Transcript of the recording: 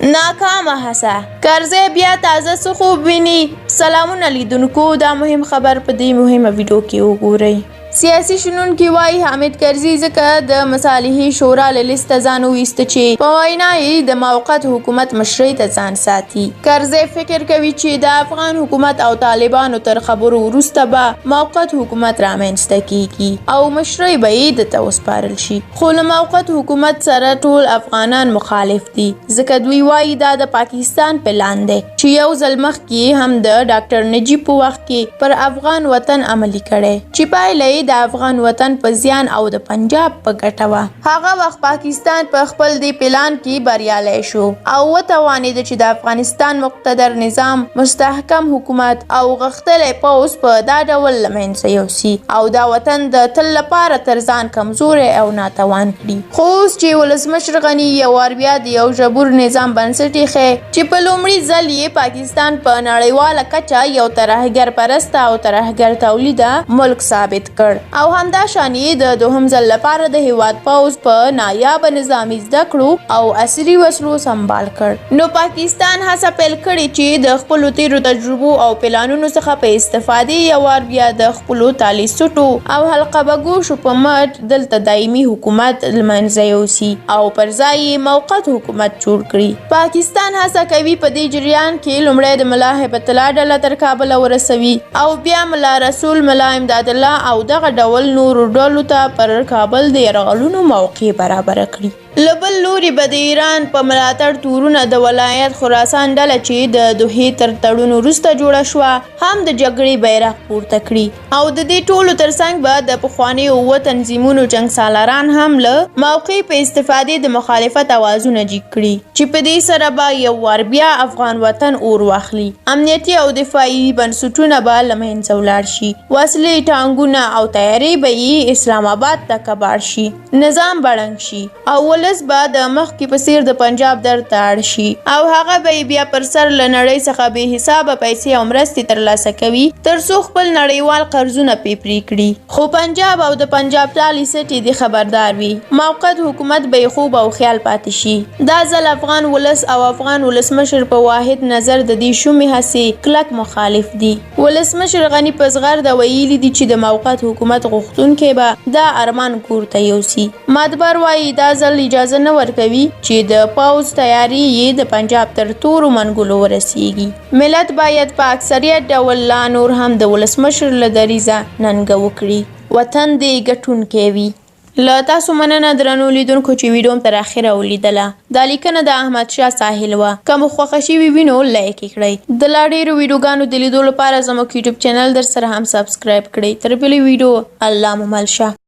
ناکامه هڅه، کرزی بیا تازه څه خوب ویني؟ سلامونه لیدونکو، دا مهم خبر په دې مهمه ویډیو کې وګورئ. سیاسي شنونکي وايي، حامد کرزي ځکه د مصالحې شورا له لیسته ځان وویست چې په وینا یې د موقت حکومت مشرۍ ته ځان ساتي. کرزی فکر کوي چې د افغان حکومت او طالبانو تر خبرو وروسته به موقت حکومت رامنځته کیږي او مشرۍ به یې ده ته وسپارل شي، خو له موقت حکومت سره ټول افغانان مخالف دي، ځکه دوی وايي دا د پاکستان پلان دی چې یو ځل مخکې یې هم د ډاکټر نجیب په وخت کې پر افغان وطن عملي کړی چې پایله یې د افغان وطن په زیان او د پنجاب په ګټه وه. هغه وخت پاکستان په خپل دې پلان کې بریالی شو او وتوانېده چې د افغانستان مقتدر نظام، مستحکم حکومت او غښتلی پوځ په دا ډول له منځه یوسي او دا وطن د تل لپاره تر ځان کمزوری او ناتوان کړي. خو اوس چې ولسمشر غني یو وار بیا د یو ژبور نظام بنسټ ایښی چې په لومړي ځل یې پاکستان په نړیواله کچه یو ترهګر پرسته او ترهګر تولیده ملک ثابت کړ او همدا شان یې د دوهم ځل لپاره د هیواد پوځ په نایابه نظامي زده کړو او عصري وسلو سمبال کړ، نو پاکستان هڅه پیل کړې چې د خپلو تیرو تجربو او پلانونو څخه په استفادې یو وار بیا د خپلو تالیسوټو او حلقه بګوشو په مټ دلته دایمي حکومت لمنځه یوسي او پر ځای یې موقت حکومت جوړ کړي. پاکستان هڅه کوي په دې جریان کې لومړی د ملا هبت الله ډله تر کابله ورسوي او بیا ملا رسول، ملا امدادالله او دغه ډول نورو ډلو ته پر کابل د یرغلونو موقع برابره کړي. له بل لوري به د ایران په ملاتړ تورونه د ولایت خراسان ډله چې د دوحې تر تړون وروسته جوړه شوه هم د جګړې بیرغ پورته کړي او د دې ټولو ترڅنګ به د پخوانیو اووه تنظیمونو جنګسالاران هم له موقع په استفادې د مخالفت اوازونه جیګ کړي چې په دې سره به یو وار بیا افغان وطن اور واخلي، امنیتي او دفاعي بنسټونه به له منځه ولاړ شي، وسلې، ټانګونه او طیارې به یې اسلام اباد ته کباړ شي. نظام به ړنګ شي او ولس به د مخکې په څیر د پنجاب درد ته اړ شي او هغه به یې بیا پر سر له نړۍ څخه بې حسابه پیسې او مرستې ترلاسه کوي تر څو خپل نړیوال قرضونه پې پرې کړي. خو پنجاب او د پنجاب ټالي سټې دې خبردار وي، موقت حکومت به یې خوب او خیال پاتې شي. دا ځل افغان ولس او افغان ولسمشر په واحد نظر د دې شومې هڅې کلک مخالف دي. ولسمشر غني په زغرده ویلي دي چې د موقت حکومت غوښتونکی به دا ارمان کور ته یوسي. مدبر وايي دا ځل اجازه نه ورکوي چې د پوځ تیارې یې د پنجاب تر تورو منګولو ورسیږي. ملت باید په اکثریت ډول لا نور هم د ولسمشر له دریځه ننګه وکړي. وطن دې ګټونکی وي. له تاسو مننه درنو لیدونکو چې ویډیو تر اخره ولیدله. دا لیکنه د احمد شاه ساحل وه. که مو خوښه شوي وي نو لایک یې کړئ. د لا ډیرو ویډیوګانو د لیدو لپاره زموږ یوټیوب چینل درسره هم سبسکرایب کړئ. تر بلې ویډیو الله مو مل شه.